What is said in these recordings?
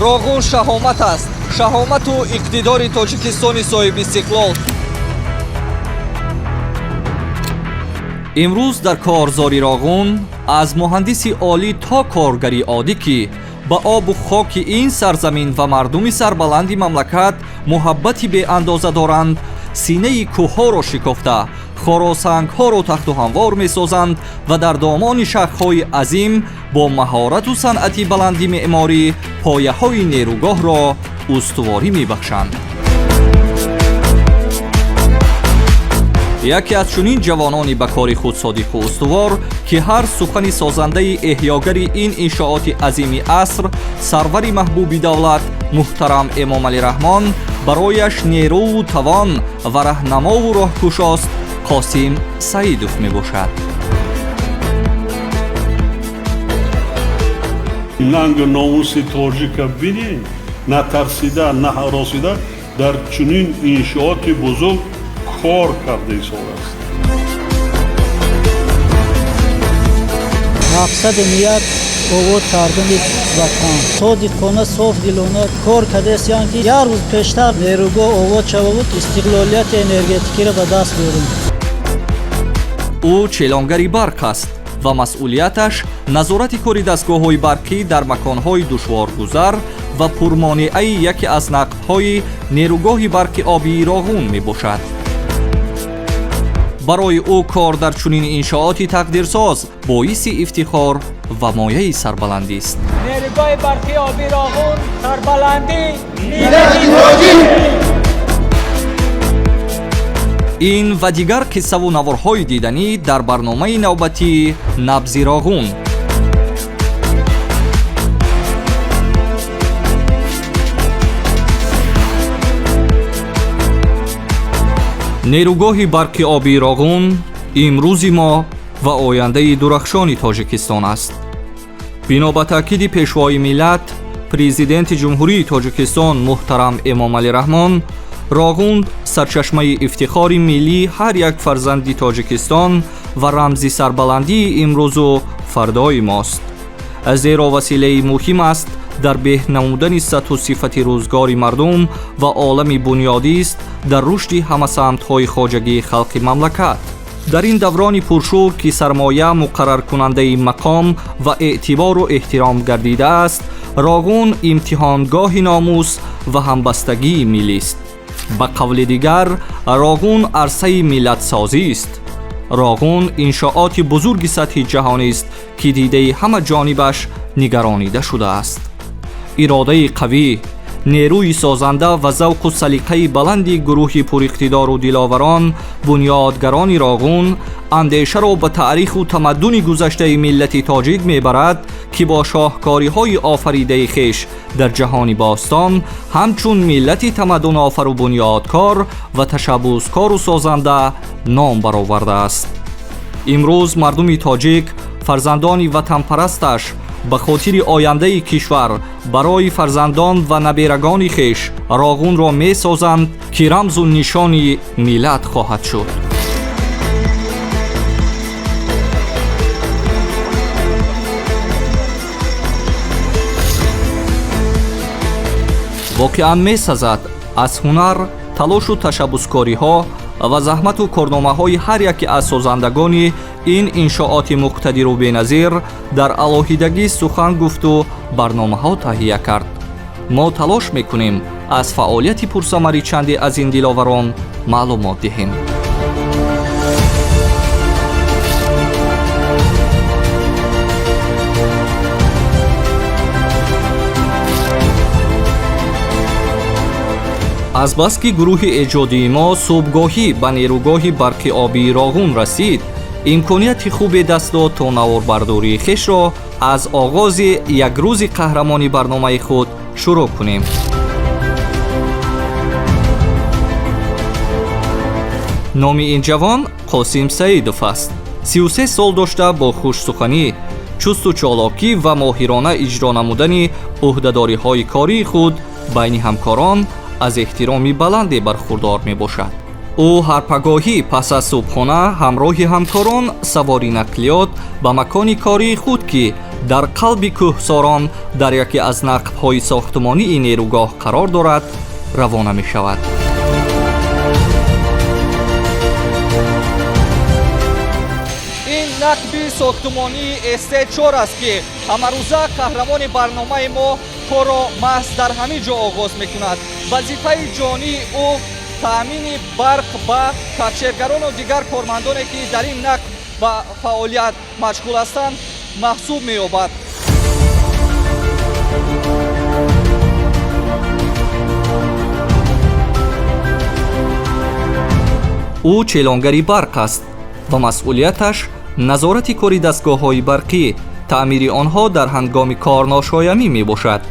Роғун шаҳомат аст, шаҳомату иқтидори Тоҷикистони соҳибистиқлол. Имрӯз дар корзори Роғун аз муҳандиси олӣ то коргари оддӣ, ки ба обу хоки ин сарзамин ва мардуми сарбаланди мамлакат муҳаббати беандоза доранд, синаи кӯҳҳоро шикофта, хоросангҳоро тахту ҳамвор месозанд ва дар домони шахҳои азим бо маҳорату санъати баланди меъморӣ пояҳои нерӯгоҳро устуворӣ мебахшанд. Яке аз чунин ҷавонони ба кори худ содиқу устувор, ки ҳар сухани созандаи эҳёгари ин иншооти азими аср, сарвари маҳбуби давлат муҳтарам Эмомалӣ Раҳмон, барояш нерӯву тавон ва раҳнамову роҳкушост, Қосим Саидов мебошад. Нангу номуси тоҷика бинед, натарсида, наҳаросида дар чунин иншооти бузург кор карда истодааст. Мақсаду ният обод кардани ватан, содиқона, софдилона кор кардастиянд, ки як рӯз пештар нерӯгоҳ обод шававуд, истиқлолияти энергетикиро ба даст биёрем. Ӯ челонгари барқ аст ва масъулияташ назорати кори дастгоҳҳои барқӣ дар маконҳои душворгузар ва пурмонеаи яке аз нақбҳои нерӯгоҳи барқи обии Роғун мебошад. Барои ӯ кор дар чунин иншооти тақдирсоз боиси ифтихор ва мояи сарбаландист. Нерӯгоҳи барқи оби Роғун, сарбаландии миллати тоҷик. Ин ва дигар қиссаву наворҳои диданӣ дар барномаи навбатии «Набзи Роғун». Нерӯгоҳи барқи обии Роғун имрӯзи мо ва ояндаи дурахшони Тоҷикистон аст. Бино ба таъкиди Пешвои миллат, Президенти Ҷумҳурии Тоҷикистон муҳтарам Эмомалӣ Раҳмон, Роғун сарчашмаи ифтихори миллии ҳар як фарзанди Тоҷикистон ва рамзи сарбаландии имрӯзу фардои мост, зеро василаи муҳим аст дар беҳ намудани сатҳу сифати рӯзгори мардум ва олами бунёдист дар рушди ҳамасамтҳои хоҷагии халқи мамлакат. Дар ин даврони пуршӯр, ки сармоя муқарраркунандаи мақом ва эътибору эҳтиром гардидааст, Роғун имтиҳонгоҳи номус ва ҳамбастагии миллист. Ба қавли дигар, Роғун арсаи миллатсозист. Роғун иншооти бузурги сатҳи ҷаҳонист, ки дидаи ҳама ҷонибаш нигаронида шудааст. Иродаи қавӣ, нерӯи созанда ва завқу салиқаи баланди гурӯҳи пуриқтидору диловарон, бунёдгарони Роғун, андешаро ба таъриху тамаддуни гузаштаи миллати тоҷик мебарад, ки бо шоҳкориҳои офаридаи хеш дар ҷаҳони бостон ҳамчун миллати тамаддунофару бунёдкор ва ташаббускору созанда ном баровардааст. Имрӯз мардуми тоҷик, фарзандони ватанпарасташ, ба хотири ояндаи кишвар барои фарзандон ва наберагони хеш Роғунро месозанд, ки рамзу нишони миллат хоҳад шуд. Воқеан месазад аз ҳунар, талошу ташаббускориҳо ва заҳмату корномаҳои ҳар яке аз созандагони ин иншооти муқтадиру беназир дар алоҳидагӣ сухан гуфту барномаҳо таҳия кард. Мо талош мекунем аз фаъолияти пурсамари чанде аз ин диловарон маълумот диҳем. Азбаски гурӯҳи эҷодии мо субҳгоҳӣ ба нерӯгоҳи барқи обии Роғун расид, имконияти хубе даст дод, то наворбардории хешро аз оғози як рӯзи қаҳрамони барномаи худ шурӯъ кунем. Номи ин ҷавон Қосим Саидов аст. 33 сол дошта, бо хушсуханӣ, чусту чолокӣ ва моҳирона иҷро намудани ӯҳдадориҳои кории худ байни ҳамкорон аз эҳтироми баланде бархурдор мебошад. Ӯ ҳарпагоҳӣ пас аз субҳона ҳамроҳи ҳамкорон савори нақлиёт ба макони кории худ, ки Дар қалби кӯҳсорон дар яке аз нақбҳои сохтмонии нерӯгоҳ қарор дорад, равона мешавад. Ин нақби сохтмонии СТ4 аст, ки ҳамарӯза қаҳрамони барномаи мо корро маҳз дар ҳамин ҷо оғоз мекунад. Вазифаи ҷонии ӯ таъмини барқ ба кафшергарону дигар кормандоне, ки дар ин нақб ба фаъолият машғул ҳастанд, маҳсуб меёбад. Ӯ челонгари барқ аст ва масъулияташ назорати кори дастгоҳҳои барқӣ, таъмири онҳо дар ҳангоми корношоямӣ мебошад.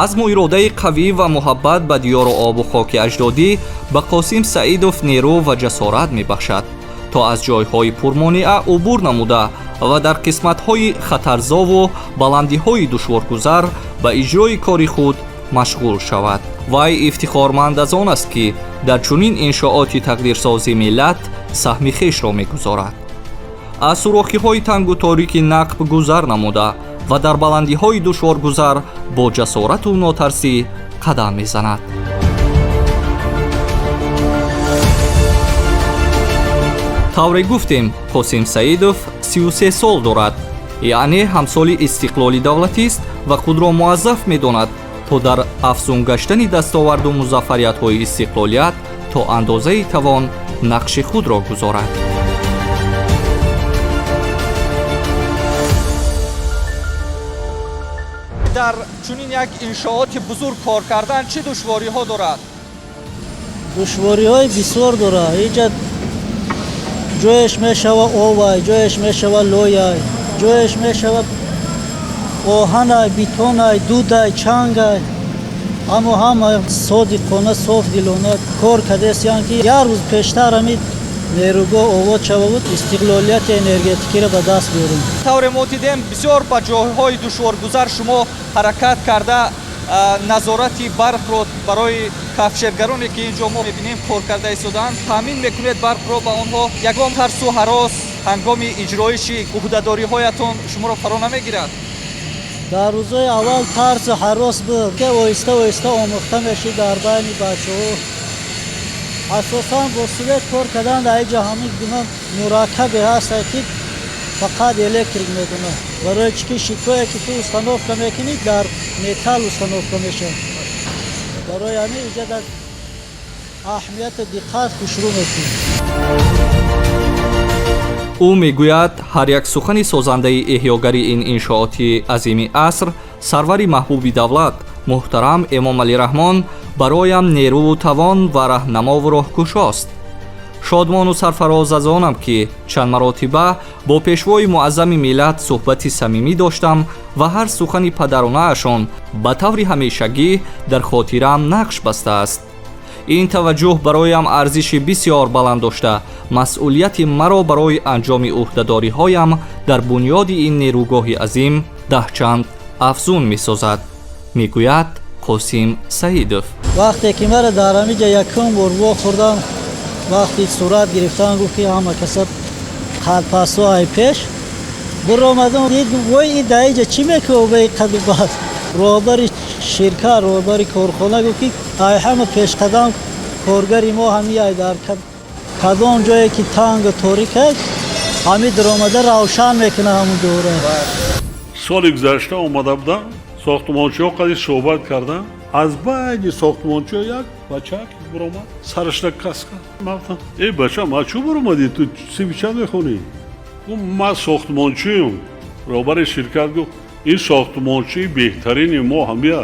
Азму иродаи қавӣ ва муҳаббат ба диёру обу хоки аҷдодӣ ба Қосим Саидов нерӯ ва ҷасорат мебахшад, то аз ҷойҳои пурмонеа убур намуда ва дар қисматҳои хатарзову баландиҳои душворгузар ба иҷрои кори худ машғул шавад. Вай ифтихорманд аз он аст, ки дар чунин иншооти тақдирсози миллат саҳми хешро мегузорад. Аз сурохиҳои тангу торики нақб гузар намуда ва дар баландиҳои душворгузар бо ҷасорату нотарсӣ қадам мезанад. Тавре гуфтем, Қосим Саидов 33 сол дорад, яъне ҳамсоли истиқлоли давлатист ва худро муаззаф медонад, то дар афзун гаштани дастоварду музаффариятҳои истиқлолият то андозаи тавон нақши худро гузорад. Дар чунин як иншооти бузург кор кардан чӣ душвориҳо дорад? Душвориҳои бисёр дорад. Иҷа ҷояш мешава овай, ҷояш мешава лояй, ҷояш мешава оҳанай, бетонай, дудай, чангай. Аммо ҳама содиқона, софдилона кор кардесиянд, ки як рӯз пештар ҳамин нерӯгоҳ овод шава буд, истиқлолияти энергетикиро ба даст биёрем. Тавре мо дидем, бисёр ба ҷойҳои душворгузар шумо ҳаракат карда, назорати барқро барои кафшергароне, ки ин ҷо мо мебинем кор карда истодаанд, таъмин мекунед барқро ба онҳо. Ягон тарсу ҳарос ҳангоми иҷроиши ӯҳдадориҳоятон шуморо фаро намегирад? Дар рӯзҳои аввал тарсу ҳарос буд, ки оҳиста оҳиста омӯхта мешид дар байни бачаҳо. Асосан бо свет кор кардан дар инҷа ҳамин гуна мураккабе ҳаст, ки фақат электрик медонад. Барои чӣ ки щитое, ки ту установка мекунӣ, дар металл установка мешавад. Барои ҳамин инҷа дар аҳамияту диққат хушрӯ мекунӣ. Ӯ мегӯяд, ҳар як сухани созандаи эҳёгари ин иншооти азими аср, сарвари маҳбуби давлат муҳтарам Эмомалӣ Раҳмон, бароям нерӯву тавон ва раҳнамову роҳкушост. Шодмону сарфароз аз онам, ки чанд маротиба бо пешвои муаззами миллат суҳбати самимӣ доштам ва ҳар сухани падаронаашон ба таври ҳамешагӣ дар хотираам нақш бастааст. Ин таваҷҷӯҳ бароям арзиши бисёр баланд дошта, масъулияти маро барои анҷоми ӯҳдадориҳоям дар бунёди ин нерӯгоҳи азим даҳчанд афзун месозад, мегӯяд Қосим Саидов. Вақте ки маро дар ҳамин ҷа якум бор вохӯрдам, вақти сурат гирифтан, гуфт, ки ҳама каса қалпасо ай пеш буромадам, дид, вой, ин дар инҷа чӣ мекунад ба қаду бас? Роҳбари ширкат, роҳбари корхона гуфт, ки ай ҳама пешқадам коргари мо ҳамин ай, дар кадом ҷое ки тангу торик аст, ҳамин даромада равшан мекунад ҳамун ҷора. Соли гузашта омада будам, сохтмончиҳо қади суҳбат кардам. Аз байни сохтмончиҳо як бачак буромад, сарашра каска. Ман гуфтам: «Эй бача, ма чӯ буромадӣ? Ту синфи чанд мехонӣ?» Гуфт: «Ман сохтмончиюм». Роҳбари ширкат гуфт: «Ин сохтмончии беҳтарини мо ҳамия.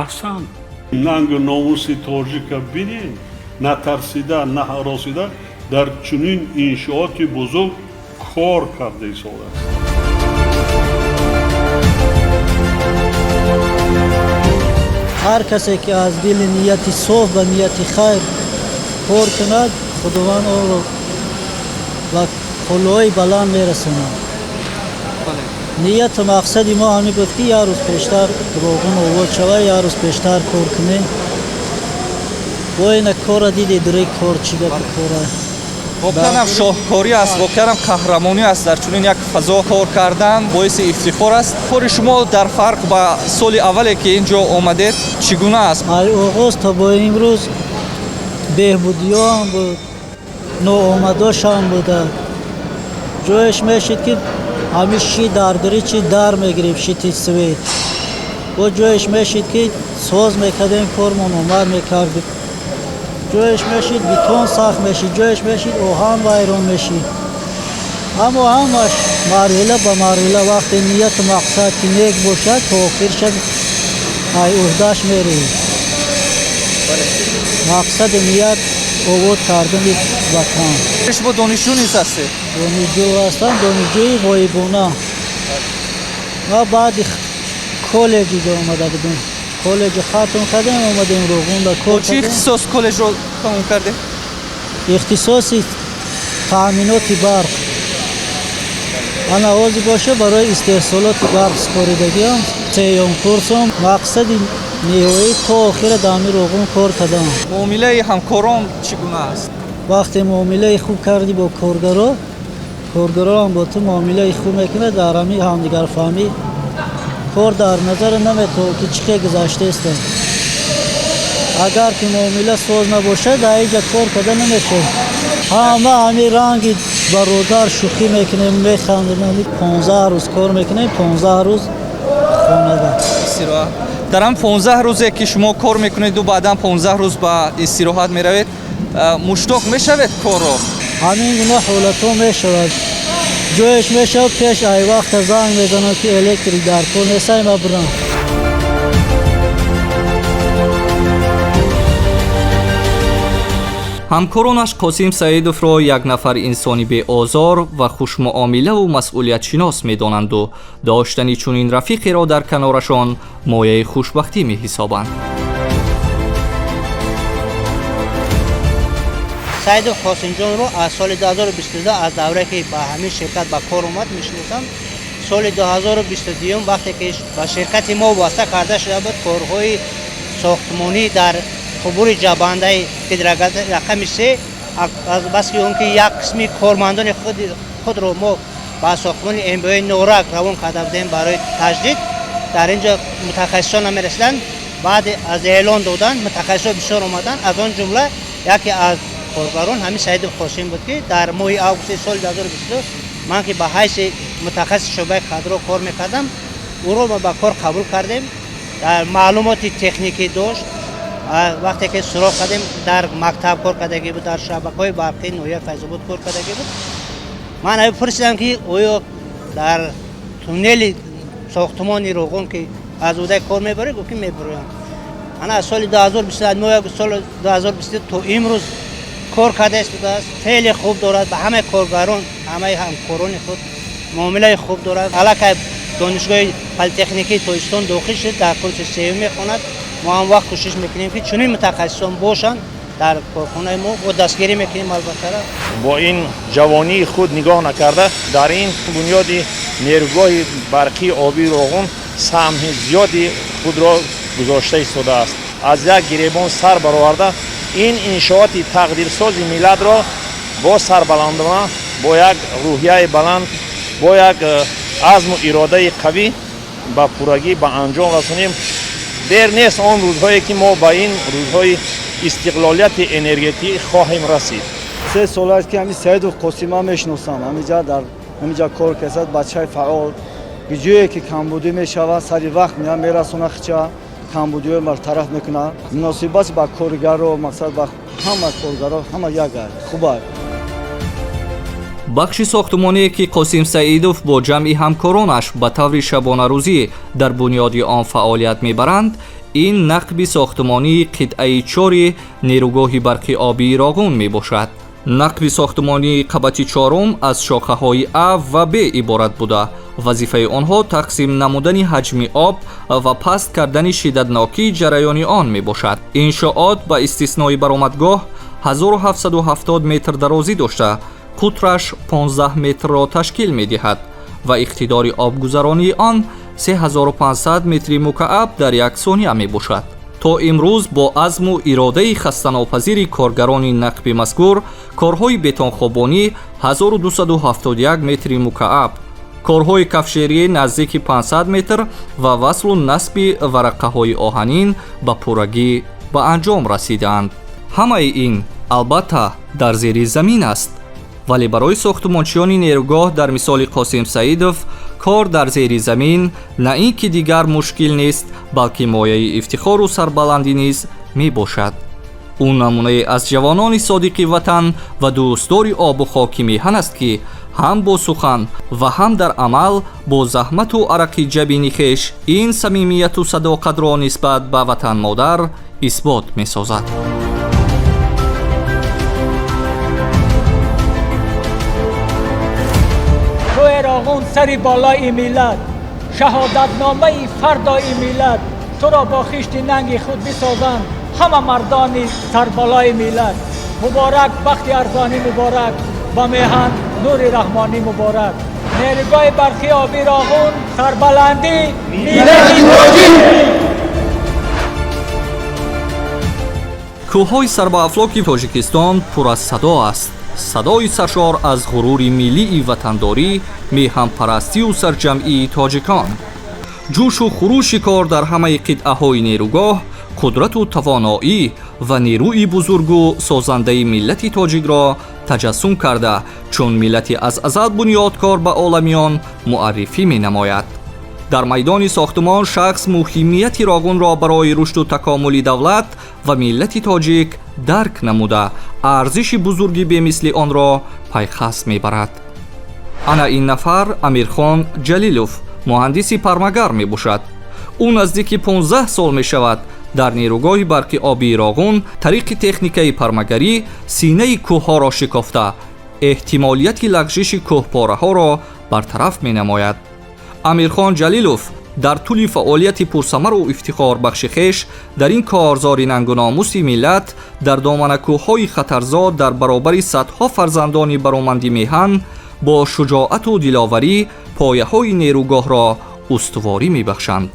Аҳсан, нангу номуси тоҷика бинем, натарсида, наҳаросида дар чунин иншооти бузург кор карда истодааст». Ҳар касе ки аз дили нияти соф ва нияти хайр кор кунад, Худованд онро ба қуллаҳои баланд мерасонад. Нияту мақсади мо ҳамин буд, ки як рӯз пештар Роғун овод шавад, як рӯз пештар кор кунем. Бо ина кора диде, дури кор чӣ гапи кора. Воқеан ҳам шоҳкорӣ аст, воқеан ҳам қаҳрамонӣ аст. Дар чунин як фазо кор кардан боиси ифтихор аст. Кори шумо дар фарқ ба соли аввале ки ин ҷо омадед чӣ гуна аст? Ай оғоз то бо имрӯз беҳбудиёам буд, ноомадошам буда. Ҷояш мешид, ки ҳамин ши дардирӣ чи дар мегирифт, щит и свет. Бо ҷояш мешид, ки соз мекардем, кормон омад мекард. Ҷояш мешид, бетон сахт мешид, ҷояш мешид, оҳан вайрон мешид. Аммо ҳамаш марҳила ба марҳила, вақте нияту мақсад ки нек бошад, то охир шаб ай уҳдаш мерӣ. Мақсади ният обод кардани ватан. Шумо донишҷӯ низ ҳастед? Донишҷӯ ҳастам, донишҷӯи ғоибона. Ма баъди коллеҷ иҷо омада будем. Коллеҷи хатм кардем, омадем Роғунда кор. Чӣ ихтисос коллеҷро тамом кардем? Ихтисоси таъминоти барқ. Ана ҳозир боша, барои истеҳсолоти барқ супоридагиам, сеюм курсом. Мақсади ниҳоӣ то охира дар ҳамин Роғун кор кардам. Муомилаи ҳамкорон чӣ гуна аст? Вақте муомилаи хуб кардӣ бо коргаро, коргароам бо ту муомилаи хуб мекунад. Дар ҳамин ҳамдигарфаҳмӣ кор дар назар наметавон, ки чӣ хел гузаштаест. Агар ки муомила соз набошад, дар инҷа кор карда намешавад. Ҳама ҳамин ранги бародар шӯхӣ мекунем, механдем. 15 рӯз кор мекунем, 15 рӯз хонада. Истироҳат. Дар ҳам 15 рӯзе ки шумо кор мекунеду баъдан 15 рӯз ба истироҳат меравед, муштоқ мешавед корро? Ҳамин гуна ҳолатҳо мешавад. Ҷояш мешавад, пеш ай вақта занг мезанад, ки электрик дар кор нестай, ма бурам. Ҳамкоронаш Қосим Саидовро як нафар инсони беозор ва хушмуомилаву масъулиятшинос медонанду доштани чунин рафиқеро дар канорашон мояи хушбахтӣ меҳисобанд. Саидов Қосимҷонро аз соли 2022, аз даврае ки ба ҳамин ширкат ба кор омад, мешиносам. Соли 2022, вақте ки ба ширкати мо вобаста карда шуда буд корҳои сохтмонӣ дар қубури ҷабандаи рақами се, азбаски он ки як қисми кормандони худро мо ба сохтмони МБОи Норак равон карда будем барои таҷдид, дар ин ҷо мутахассисон намерасиданд. Баъди аз эълон додан мутахассисон бисёр омаданд. Аз он ҷумла яке аз коргарон ҳамин Саидов Қосим буд, ки дар моҳи августи соли 2022 ман, ки ба ҳайси мутахассиси шӯъбаи кадро кор мекардам, ӯро ма ба кор қабул кардем. Дар маълумоти техникӣ дошт. Вақте ки суроғ кардем, дар мактаб кор кардагӣ буд, дар шабакаҳои барқии ноҳияи Файзобод кор кардагӣ буд. Ман ай пурсидам, ки оё дар туннели сохтмони Роғун ки аз удаи кор мебаред? Гуфт, ки мебароям. Ана аз соли 2021, соли 2022 то имрӯз кор карда истодааст. Феъли хуб дорад, ба ҳамаи коргарон, ҳамаи ҳамкорони худ муомилаи хуб дорад. Аллакай Донишгоҳи политехникии Тоҷикистон дохил шуд, дар курси сеюм мехонад. Мо ҳам вақт кӯшиш мекунем, ки чунин мутахассисон бошанд дар корхонаи мо, бо дастгирӣ мекунем албатта. Бо ин ҷавонии худ нигоҳ накарда, дар ин бунёди нерӯгоҳи барқии обии Роғун саҳми зиёди худро гузошта истодааст. Аз як гиребон сар бароварда, ин иншооти тақдирсози миллатро бо сарбаландона, бо як рӯҳияи баланд, бо як азму иродаи қавӣ ба пуррагӣ ба анҷом расонем. Дер нест он рӯзҳое, ки мо ба ин рӯзҳои истиқлолияти энергетикӣ хоҳем расид. 3 сол аст, ки ҳамин Саидов Қосима мешиносам. Ҳамиҷа дар ҳамиҷа кор касад. Бачаи фаъол, ҷое ки камбудӣ мешавад, сари вақт меяд, мерасона, хича камбудиҳои бартараф мекунад. Муносибат ба коргаро, мақсад, ба ҳама коргаро ҳама як аст, хуб аст. Бахши сохтмоние, ки Қосим Саидов бо ҷамъи ҳамкоронаш ба таври шабонарӯзӣ дар бунёди он фаъолият мебаранд, ин нақби сохтмонии қитъаи чори нерӯгоҳи барқи обии Роғун мебошад. Нақби сохтмонии қабати чорум аз шохаҳои А ва Б иборат буда, вазифаи онҳо тақсим намудани ҳаҷми об ва паст кардани шиддатнокии ҷараёни он мебошад. Иншоот ба истиснои баромадгоҳ 1770 метр дарозӣ дошта, қутраш 15 метрро ташкил медиҳад ва иқтидори обгузаронии он 3500 метри мукааб дар як сония мебошад. То имрӯз бо азму иродаи хастанопазири коргарони нақби мазкур корҳои бетонхобонӣ 1271 метри мукааб, корҳои кафшерӣ наздики 500 метр ва васлу насби варақаҳои оҳанин ба пуррагӣ ба анҷом расидаанд. Ҳамаи ин албатта дар зери замин аст, вале барои сохтмончиёни нерӯгоҳ дар мисоли Қосим Саидов кор дар зери замин на ин ки дигар мушкил нест, балки мояи ифтихору сарбаландӣ низ мебошад. Ӯ намунае аз ҷавонони содиқи ватан ва дӯстдори обу хоки меҳан аст, ки ҳам бо сухан ва ҳам дар амал бо заҳмату арақи ҷабини хеш ин самимияту садоқатро нисбат ба ватанмодар исбот месозад. Кӯҳи Роғун сари болои миллат, шаҳодатномаи фардои миллат, туро бо хишти нанги худ бисозанд ҳама мардони сарбалои миллат. Муборак бахти арзонӣ, муборак ба меҳан нури раҳмонӣ, муборак нерӯгоҳи барқи оби Роғун, сарбаландии миллати тоҷик. Кӯҳҳои сарбаафлоки Тоҷикистон пур аз садо аст. Садои саршор аз ғурури миллии ватандорӣ, меҳанпарастию сарҷамъии тоҷикон. Ҷӯшу хурӯши кор дар ҳамаи қитъаҳои нерӯгоҳ қудрату тавоноӣ ва нерӯи бузургу созандаи миллати тоҷикро таҷассум карда, чун миллати аз азал бунёдкор ба оламиён муаррифӣ менамояд. Дар майдони сохтмон шахс муҳимияти Роғунро барои рушду такомули давлат ва миллати тоҷик дарк намуда, арзиши бузурги бемисли онро пайхас мебарад. Ана ин нафар Амирхон Ҷалилов, муҳандиси пармагар мебошад. Ӯ наздики 15 сол мешавад дар нерӯгоҳи барқи обии Роғун тариқи техникаи пармагарӣ синаи кӯҳҳоро шикофта, эҳтимолияти лағжиши кӯҳпораҳоро бартараф менамояд. Амирхон Ҷалилов дар тӯли фаъолияти пурсамару ифтихорбахши хеш дар ин корзори нангу номуси миллат дар доманакӯҳҳои хатарзод дар баробари садҳо фарзандони бароманди меҳан бо шуҷоату диловарӣ пояҳои нерӯгоҳро устуворӣ мебахшанд.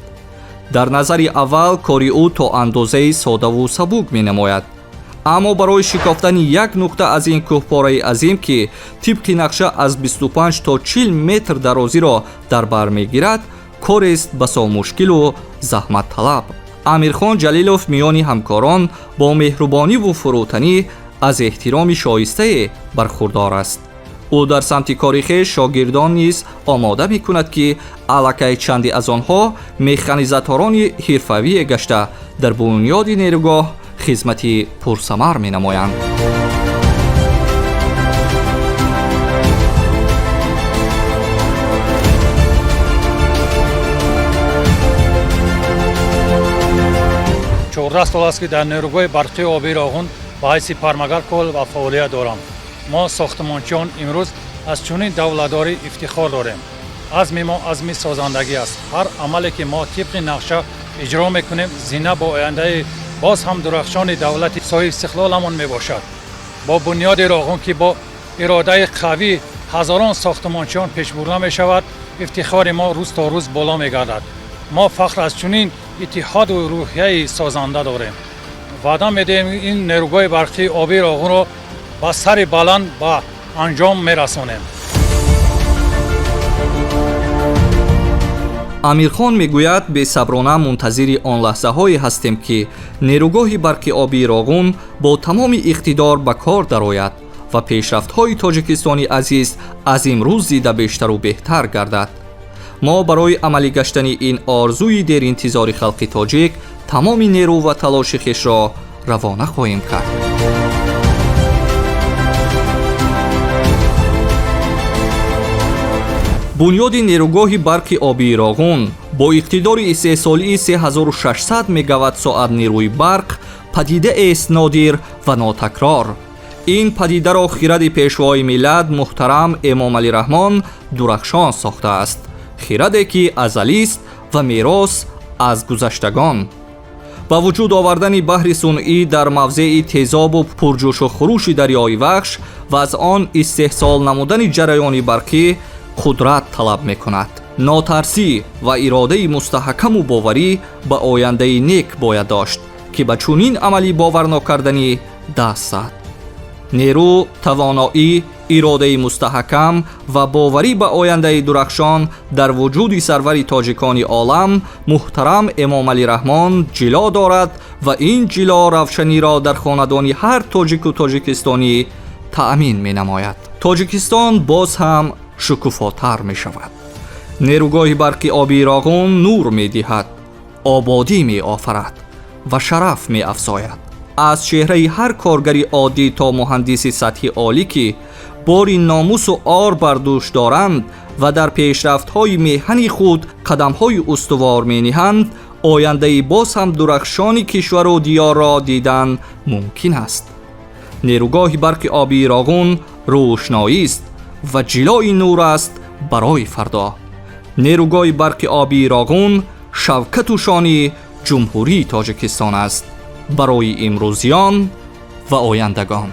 Дар назари аввал кори ӯ то андозаи содаву сабук менамояд, аммо барои шикофтани як нуқта аз ин кӯҳпораи азим, ки тибқи нақша аз 25 то 40 метр дарозиро дар бар мегирад, корест басо мушкилу заҳматталаб. Амирхон Ҷалилов миёни ҳамкорон бо меҳрубониву фурӯтанӣ аз эҳтироми шоистае бархурдор аст. Ӯ дар самти кори хеш шогирдон низ омода мекунад, ки аллакай чанде аз онҳо механизаторони ҳирфавие гашта дар бунёди нерӯгоҳ хизмати пурсамар менамоянд. 14 сол аст, ки дар нерӯгоҳи барқии обии Роғун ба ҳайси пармагар кор ва фаъолият дорам. Мо сохтмончиён имрӯз аз чунин давлатдорӣ ифтихор дорем. Азми мо азми созандагӣ аст. Ҳар амале ки мо тибқи нақша иҷро мекунем, зина бо ояндаи боз ҳам дурахшони давлати соҳибистиқлоламон мебошад. Бо бунёди Роғун, ки бо иродаи қавӣ ҳазорон сохтмончиён пешбурда мешавад, ифтихори мо рӯз то рӯз боло мегардад. Мо фахр аз чунин иттиҳоду рӯҳияи созанда дорем. Ваъда медиҳем, ин нерӯгоҳи барқии обии Роғунро ба сари баланд ба анҷом мерасонем. Амирхон мегӯяд, бесаброна мунтазири он лаҳзаҳое ҳастем, ки нерӯгоҳи барқи обии Роғун бо тамоми иқтидор ба кор дарояд ва пешрафтҳои Тоҷикистони азиз аз имрӯз дида бештару беҳтар гардад. Мо барои амалӣ гаштани ин орзуи деринтизори халқи тоҷик тамоми нерӯ ва талоши хешро равона хоҳем кард. Бунёди нерӯгоҳи барқи обии Роғун бо иқтидори истеҳсолии 3600 мегаватт-соат нерӯи барқ падидаест нодир ва нотакрор. Ин падидаро хиради пешвои миллат муҳтарам Эмомалӣ Раҳмон дурахшон сохтааст, хираде ки азалист ва мерос аз гузаштагон. Ба вуҷуд овардани баҳри сунъӣ дар мавзеи тезобу пурҷӯшу хурӯши дарёи Вахш ва аз он истеҳсол намудани ҷараёни барқӣ қудрат талаб мекунад. Нотарсӣ ва иродаи мустаҳкаму боварӣ ба ояндаи нек бояд дошт, Ки ба чунин амали боварнокарданӣ даст зад. Нерӯ, тавоноӣ, иродаи мустаҳкам ва боварӣ ба ояндаи дурахшон дар вуҷуди сарвари тоҷикони олам муҳтарам Эмомалӣ Раҳмон ҷило дорад ва ин ҷило равшаниро дар хонадони ҳар тоҷику тоҷикистонӣ таъмин менамояд. Тоҷикистон боз ҳам шукуфотар мешавад. Нерӯгоҳи барқи обии Роғун нур медиҳад, ободӣ меофарад ва шараф меафзояд. Аз чеҳраи ҳар коргари оддӣ то муҳандиси сатҳи олӣ, ки бори номусу ор бар дӯш доранд ва дар пешрафтҳои меҳани худ қадамҳои устувор мениҳанд, ояндаи боз ҳам дурахшони кишвару диёрро дидан мумкин аст. Нерӯгоҳи барқи обии Роғун рӯшноист ва ҷилои нур аст барои фардо. Нерӯгоҳи барқи обии Роғун шавкату шони Ҷумҳурии Тоҷикистон аст барои имрӯзиён ва ояндагон.